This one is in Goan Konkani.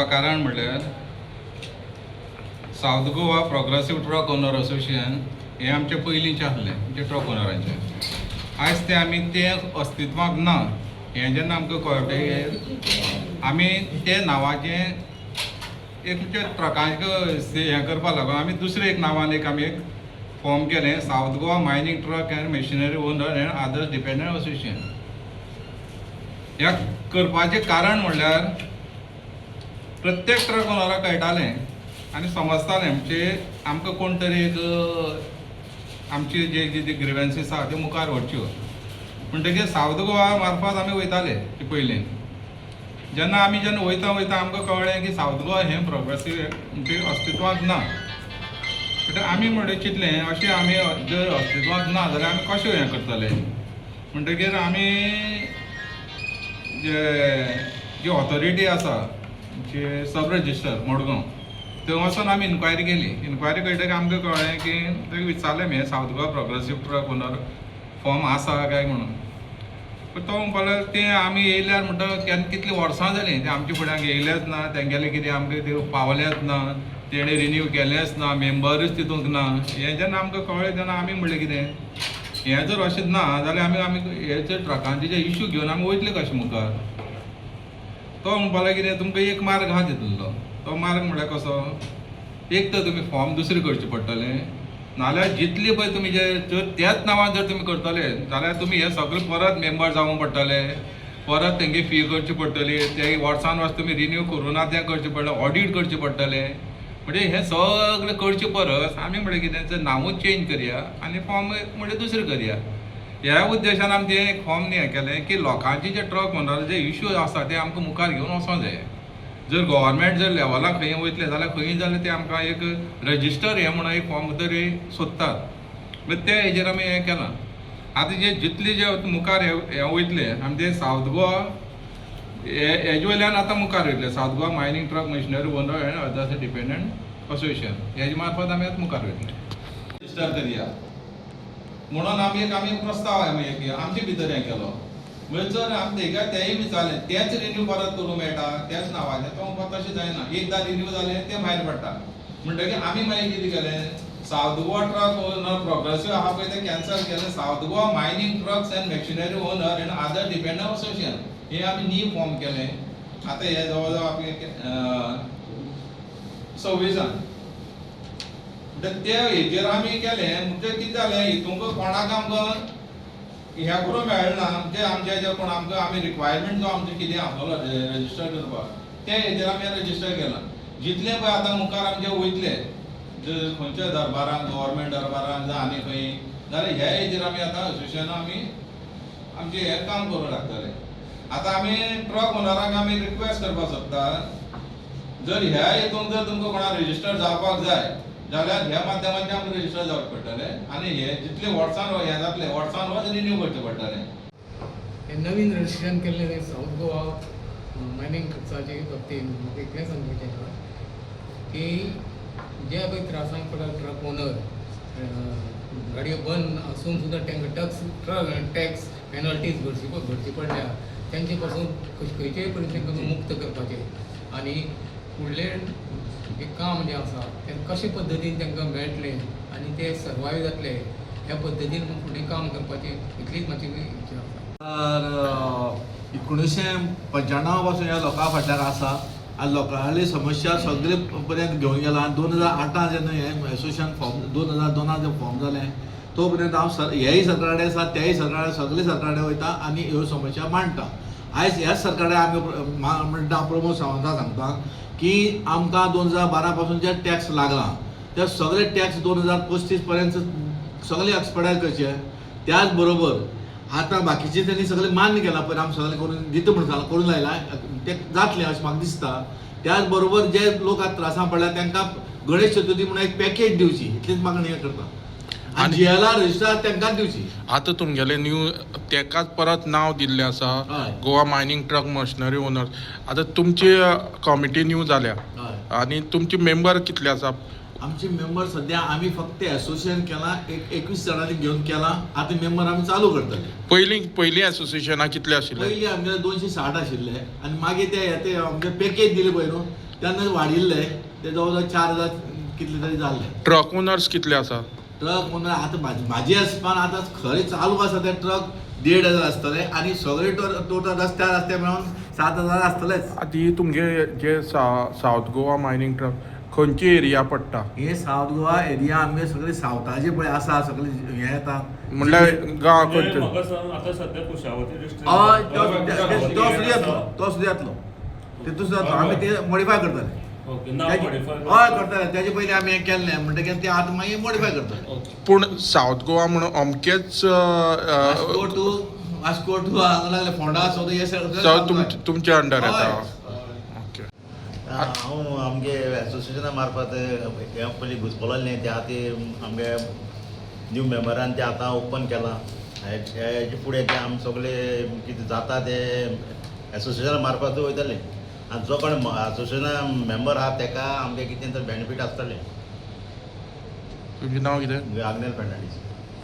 करपाक कारण म्हणल्यार South Goa Progressive Truck Owner Association हें आमचें पयलींचें आसलें, म्हणजे ट्रक ओनरांचें. आयज तें आमी तें अस्तित्वाक ना हें जेन्ना आमकां कळटकीर आमी ते नांवाचें एक म्हणजे ट्रकांक हें करपा लागून आमी दुसरें एक नांवान एक आमी एक फॉर्म केलें, South Goa Mining Truck and Machinery Owner and Others Dependent Association. ह्या करपाचें कारण म्हणल्यार प्रत्येक ट्रक ओनराक कळटालें आनी समजतालें, म्हणजे आमकां कोण तरी एक आमची जे कितें ग्रिवन्सीस आसा त्यो मुखार व्हरच्यो. म्हणटकीर सावथ गोवा मार्फत आमी वयताले. ती पयलीं जेन्ना आमी जेन्ना वयता वयता आमकां कळ्ळें की सावथ गोवा हें प्रोग्रेसीव म्हणजे अस्तित्वांत ना. म्हणटकीर आमी म्हणलें, चिंतलें, अशें आमी जर अस्तित्वांत ना जाल्यार आमी कशें हें करतले? म्हणटकीर आमी जे जी ऑथॉरिटी आसा, जे सब रजिस्टर मडगांव, थंय वचोन आमी इन्क्वायरी केली. इन्क्वायरी करतकीर आमकां कळ्ळें की ताका विचारलें हें South Goa Progressive Truck Owner form आसा काय म्हणून. पण तो म्हणपाक लागलो, तें आमी येयल्यार म्हणटा केन्ना कितलीं वर्सां जालीं, ते आमच्या फुड्यांक येयलेच ना, तेंगेलें कितें आमकां ते पावलेच ना, तेणें रिन्यू केलेंच ना, मेंबरूच तितूंक ना. हें जेन्ना आमकां कळ्ळें तेन्ना आमी म्हणलें, कितें हें जर अशें ना जाल्यार आमी आमी हे जे ट्रकांचे जे इशू घेवन आमी वयतले कशें मुखार? तो म्हणपाक लागलो, कितें तुमकां एक मार्ग आहा तितूंतलो. तो मार्ग म्हणल्यार कसो? एक तर तुमी फॉर्म दुसरें करचें पडटलें, नाल्यार जितले पळय तुमी जे जर त्याच नांवान जर तुमी करतले जाल्यार तुमी हे सगळे परत मेंबर जावंक पडटले, परत तेंगे फी करची पडटली, ते वर्सान वर्स तुमी रिन्यू करूं ना तें करचें पडलें, ऑडीट करचें पडटलें. म्हणजे हें सगळें करचे परस आमी म्हणलें कितें, जर नांवूच चेंज करया आनी फॉर्म म्हणजे दुसरें करया. ह्या उद्देशान आमी तें एक फॉर्म हें केलें की लोकांचे जे ट्रक ओनराचे जे इश्यू आसा ते आमकां मुखार घेवन वचोंक जाय. जर गव्हर्मेंट जर लेवलाक खंय वयतले जाल्यार, खंय जाल्यार ते आमकां एक रजिस्टर हें म्हणून एक फॉर्म तरी सोदतात. मागीर ते हेजेर आमी हें केलां. आतां जे जितले जे मुखार हे हें वयतले आमी ते सावथ गोवा हेजे वयल्यान आतां मुखार वयतले, South Goa Mining Truck Machinery Owner and Others Dependent Association, हेजे मार्फत आमी आतां मुखार वयतले. रजिस्टर करया म्हणून आमी एक आमी प्रस्ताव आमी एक आमचे भितर हें केलो. म्हणजे जर आमी तेका तेंय विचारलें, तेंच रिन्यू परत करूंक मेळटा त्याच नांवाचें? तो म्हणपाक तशें जायना, एकदां रिन्यू जालें तें भायर पडटा. म्हणटकीर आमी मागीर कितें केलें, south Goa truck owner progressive आहा पळय तें कॅन्सल केलें. South Goa Mining Trucks and Machinery Owner and Other Dependent Association हें आमी न्यू फॉर्म केलें. आतां हें जवळ जवळ आपले 26आन. म्हणटा ते हेजेर आमी केलें. म्हणजे कितें जालें, हितूंक कोणाक आमकां हें करूंक मेळना, म्हणजे आमचे जे कोण आमकां आमी रिक्वायरमेंट जो आमचें कितें आसलेलो रजिस्टर करपाक, ते हेजेर आमी रजिस्टर केलां. जितले पळय आतां मुखार आमचे वयतले जर खंयच्या दरबारान, गव्हर्मेंट दरबारान जावं आनी खंय जाल्यार, ह्या हेजेर आमी आतां एसोसिएशनान आमी आमचें हें काम करूंक लागतले. आतां आमी ट्रक ओनरांक आमी रिक्वेस्ट करपाक सोदता, जर ह्या हितून जर तुमकां कोणाक रजिस्टर जावपाक जाय जाल्यार ह्या माध्यमांतल्यान आमकां रजिस्टर जावचें पडटलें आनी हे जितले वर्सान हें जातलें, वर्सान वर्स रिन्यू करचें पडटलें. हे नवीन रजिस्ट्रेशन केल्लें तें सावथ गोवा मायनींग ट्रक्साचे बाबतीन म्हाका इतलें सांगपाचें आहा की जे पळय त्रासांक पडटा ट्रक ओनर, गाडयो बंद आसून सुद्दां तांकां ट्रक टॅक्स पेनल्टीज भरची पडल्या, तेंचे पासून खंयचेय परिस्थितीक मुक्त करपाचें आनी फुडलें जें काम जें आसा तें कशे पद्दतीन तांकां मेळटलें आनी ते सर्वायव जातले ह्या पद्दतीन फुडें काम करपाचें, इतलीच म्हाजी इच्छा आसा. तर 1995 पासून ह्या लोकां फाटल्यान आसा आनी लोकांली समस्या सगळे पर्यंत घेवन गेला. आनी 2008 जेन्ना हें एसोसिएशन फॉर्म, 2002 जें फॉर्म जालें, तो पर्यंत हांव सर हेय सरकारा कडेन आसा, तेय सरकारा, सगळे सरकारा कडेन वयता आनी ह्यो समस्या मांडटा. आयज ह्याच सरकारा आमी म्हणटा, हांव प्रमोद सावंता सांगता की आमकां 2012 पासून जे टॅक्स लागला ते सगळे टॅक्स 2035 पर्यंत सगळे एक्सपायर करचे. त्याच बरोबर आतां बाकीचे त्यांनी सगळे मान्य केलां पळय, आमी सगळें करून दिता म्हणून सांगलां, करून लायलां, ते जातलें अशें म्हाका दिसता. त्याच बरोबर जे लोक आतां त्रासां पडल्या तांकां गणेश चतुर्थी म्हणून एक पॅकेज दिवची, इतलीच मागणी हें करता आनी जीएलआर रजिस्टर तांकांच दिवची. आतां तुमगेलें न्यू तेकाच परत नांव दिल्लें आसा, Goa Mining Truck Machinery Owner. आतां तुमची कॉमिटी न्यू जाल्या आनी तुमची मेंबर कितले आसा? आमचे मेंबर सद्या आमी फक्त एसोसिएशन केलां, एक 21 जाणांनी घेवन केलां. आतां मेंबर आमी चालू करतले. पयलीं पयलीं एसोसिएशनां कितले आशिल्ले? पयलीं आमगेले 260 आशिल्ले आनी मागीर ते ते आमचे पॅकेज दिले पळय न्हू. तेन्ना वाडिल्ले ते जवळ जवळ 4000 कितले तरी जाल्ले. ट्रक ओनर्स कितले आसा? ट्रक म्हणून आतां म्हाजे हिसपान आतां खरें चालू आसा ते ट्रक 1500 आसतले आनी सगळे टोटल रस्त्यार रस्त्या मेळून 7000 आसतलेच. आतां ही तुमगे जे सावथ गोवा मायनींग ट्रक खंयची एरिया पडटा? हे सावथ गोवा एरिया आमगे सगळे सावथाचे पळय आसा सगळे हे येता. म्हणल्यार गांव म्हणजे खंयचे? म्हाका सांग, आतां सध्या कुशावती डिस्ट्रिक्ट हय, तो सुद्दां येतलो, तो सुद्दां येतलो, तितून सुद्दां येतलो. आमी ते मॉडिफाय करतले. ओके, नाव मॉडिफाय. हय, करतले. तेजे पयलीं आमी हें केल्लें म्हणटकीर ते आतां मागीर मॉडिफाय करतले. ओके. पूण सावथ गोवा म्हणून अमकेच वास्को टू, वास्को टू हांगा लागले फोंडा सगळे हे सगळे. तुमच्या अंडर येता? हय. ओके. हांव आमगे एसोसिएशना मार्फत हें पयलीं घुसपलेलें तें आतां आमगे न्यू मेंबरान तें आतां ओपन केलां. हेजे फुडें तें आमी सगळे कितें जाता तें एसोसिएशना मार्फत वयतलें आनी जो कोण एसोसिएशना मेंबर आहा तेका आमगे कितें तर बेनिफीट आसतलें. तुमचें नांव कितें? आग्नेल फेर्नांडीस.